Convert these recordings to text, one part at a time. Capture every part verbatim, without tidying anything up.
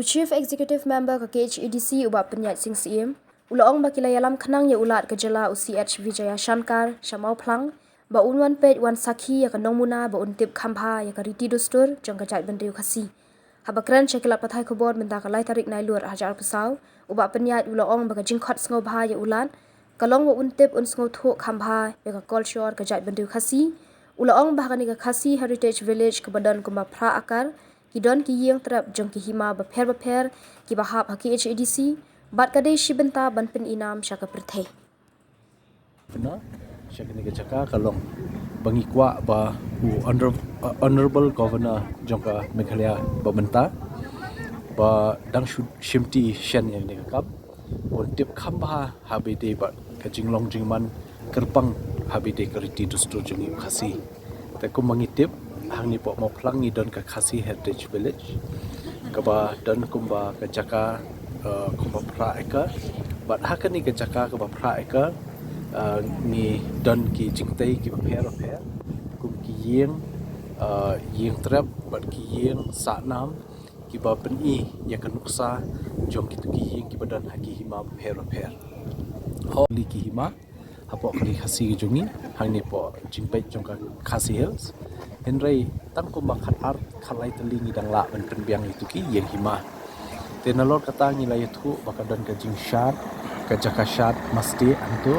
Chief Executive Member ka K H A D C u Bah Pynïaid Sing Syiem u la ong ba ki la ïalam khnang ïa u Lat ka jylla u C H Vijayashankar sha Mawphlang ba un wan peit wan sakhi ïa ka nongmuna ba un tip kham bha ïa ka riti dustur jong ka jaitbynriew Khasi. Haba kren sha ki lad pathai khubor mynta ka lai tarik Nailur hajar arphew saw, u Bah Pynïaid u la ong ba ka jingkhot sngewbha ïa u Lat ka long ba un tip un sngewthuh kham bha ïa ka culture ka jaitbynriew Khasi. U la ong ba ha kane ka Khasi Heritage Village kaba don kumba phra akar, ki don ki ïing trep jong ki hima bapher bapher kiba hap ha K H A D C bad ka dei shi bynta ban pynïainam sha ka pyrthei. Na sha kane ka jaka ka long ba ngi kwah ba u Honor-, uh, Honorable Governor jong ka Meghalaya ba mynta ba dang shu shimti shen ïa kane ka kam, un tip kham bha haba ïadei bad ka jinglong jingman kyrpang haba ïadei ka riti dustur jong ngi u Khasi. Te kumba ngi tip, hangne poh Mawphlang ngi don ka Khasi Heritage Village kaba don kumba ka jaka, uh, kumba phra acre. Bad ha kane ka jaka kaba phra acre, uh, ngi don ki jingtei kiba pher bapher, kum ki ïing, uh, ïing trep bad ki ïing sahnam kiba pyni ïa ka nuksa jong kito ki ïing kiba don ha ki hima bapher bapher. Holi ki hima hapoh ka ri Khasi ka jong ngi, hangne poh jingpeit jong ka Khasi Hills. Hynrei tang kumba khat ar khat lai tylli ngi dang lah ban pynbiang ïa kito ki ïing hima. Te nalor kata ngi la ïathuh ba ka don ka jingshad, ka jaka shad mastieh hangto.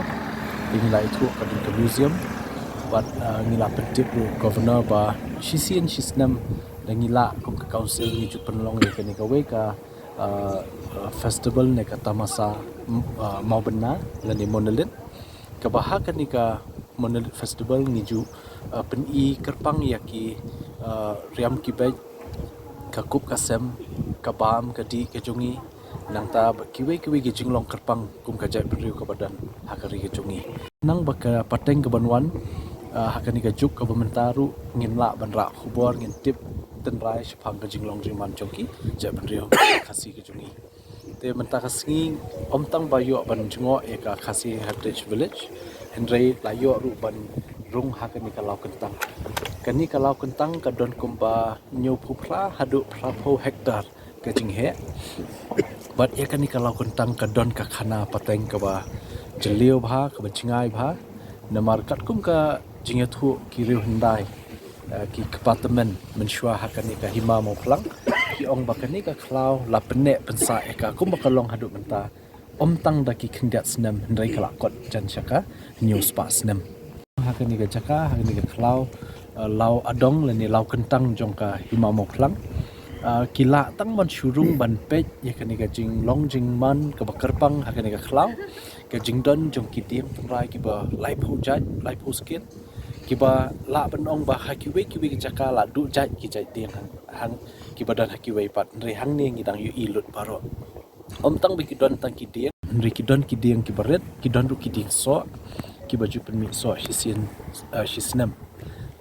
Te ngi la ïathuh ka don ka museum. Bad, uh, ngi la pyntip ruh Governor ba shisien shisnem da ngi lah kum ka council ngi ju pynlong ïa kane kawei ka, uh, uh, festival ne ka tamasa, uh, Mawbynna lane Monolith. Kaba ha kane ka Monolith Festival ngi ju, uh, pyni kyrpang ïa ki, uh, riam ki beit, ka kup ka sem, ka bam ka dih ka jong ngi, nangta bad kiwei kiwei ki jinglong kyrpang kum ka jaitbynriew kaba don ha ka ri ka jong ngi. Nang ba ka pateng kaban wan, uh, ha kane ka juk kaba mynta ruh ngin lah ban rah khubor, ngin tip tynrai shaphang ka jinglong jingman jong ki jaitbynriew Khasi ka jong ngi. Te mynta ka sngi ym tang ba ïoh ban jngoh ïa ka Khasi Heritage Village, hynrei la ïoh ruh ban rung ha kane ka Law Kyntang. Kane ka Law Kyntang ka don kumba hynñiewphew phra haduh phraphew hektar ka jingheh. Bad ïa kane ka Law Kyntang ka don ka khana pateng kaba jylliew bha, kaba jngai bha. Namar katkum ka jingïathuh ki riewhyndai, eh, ki kpa tymmen mynshuwa ha kane ka hima Mawphlang, ki ong ba kane ka khlaw la pynneh pynsah ïa ka kumba ka long haduh mynta, ym tang da ki khyndiat snem hynrei ka la kot jan sha ka hynñiew spah snem. Ha kane ka jaka, ha kane ka khlaw, eh, Law Adong lane Law Kyntang jong ka hima Mawphlang, eh, ki lah tang ban shu rung ban peit ïa kane ka jinglong jingman kaba kyrpang ha kane ka khlaw, ka jingdon jong ki dieng tynrai kiba laiphew jait, laiphew skin, kiba lah ban ong ba ha kiwei kiwei ki jaka la duh jait ki jait dieng hang, hang kiba don ha kiwei pat, hynrei hangne ngi dang ïohi lut baroh. Ym tang ba ki don tang ki dieng, hynrei ki don ki dieng kiba rit, ki don ruh ki dieng soh kiba ju pynmih soh shisien, eh, shisnem.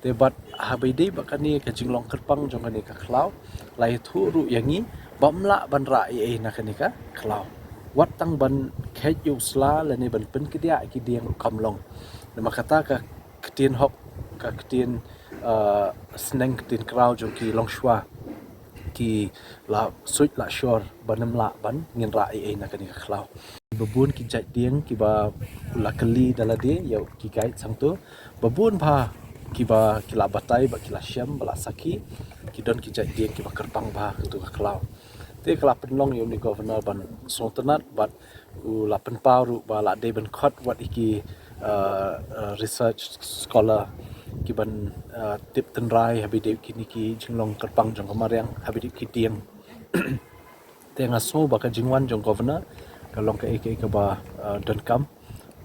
Te bad haba ïadei bad kane ka jinglong kyrpang jong kane ka khlaw, la ïathuh ruh ïa ngi ba ym lah ban rah ei ei na kane ka khlaw. Wat tang ban kheit ïa u sla lane ban pynkdiah ïa ki dieng ruh kam long. Namar kata ka ktien hok, ka ktien, eh, sneng, ktien kraw jong ki longshuwa, ki la suit la shor ban ym lah ban ngin rah ei ei na kane ka khlaw. Ba bun ki jait dieng kiba la kylli da lade ïa ki guide sangto, ba bun bha kiba ki la batai, ba ki la shem, ba la sakhi, ki don ki jait dieng kiba kyrpang bha kato ka khlaw. Te ka la pynlong ïa une Governor ban sngewtynnat bad u la pynpaw ruh ba la dei ban khot wat ïa ki, uh, uh, research scholar kiban, uh, tip tynrai haba ïadei kine ki jinglong kyrpang jong ka mariang, haba ïadei ki dieng. Te nga sngew ba ka jingwan jong Governor ka long kaei kaei kaba, uh, donkam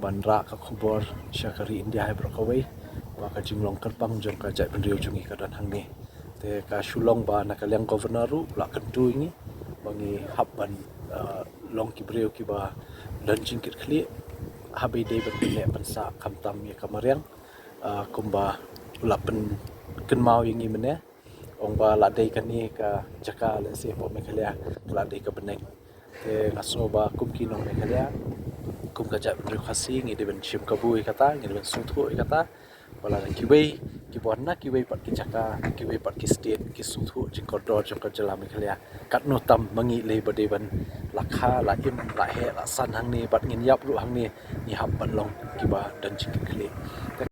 ban rah ka khubor sha ka ri India hi baroh kawei ba ka jinglong kyrpang jong ka jaitbynriew jong ngi ka don hangne. Te ka shu long ba na ka liang Governor ruh la kyntu ïa ngi ba ngi hap ban, uh, long ki briew kiba don jingkitkhlieh haba ïadei ban pynneh pynsah khamtam ïa ka mariang, uh, kumba u la pynkynmaw ïa ngi mynne. Ong ba la dei kane ka jaka lehse hapoh Meghalaya ka la dei ka bneng. Te nga sngew ba kum ki nong Meghalaya, kum ka jaitbynriew Khasi, ngi dei ban shim kabu ïa kata, ngi dei ban sngewthuh ïa kata. Ba la dang kiwei kiba na kiwei pat ki jaka, kiwei pat ki state ki sngewthuh jingkordor jong ka jylla Meghalaya. Katno tam ma ngi lei ba dei ban la kha, la im, la heh, la san hangne bad ngin ïap ruh hangne, ngi hap ban long kiba don jingkitkhlieh. Te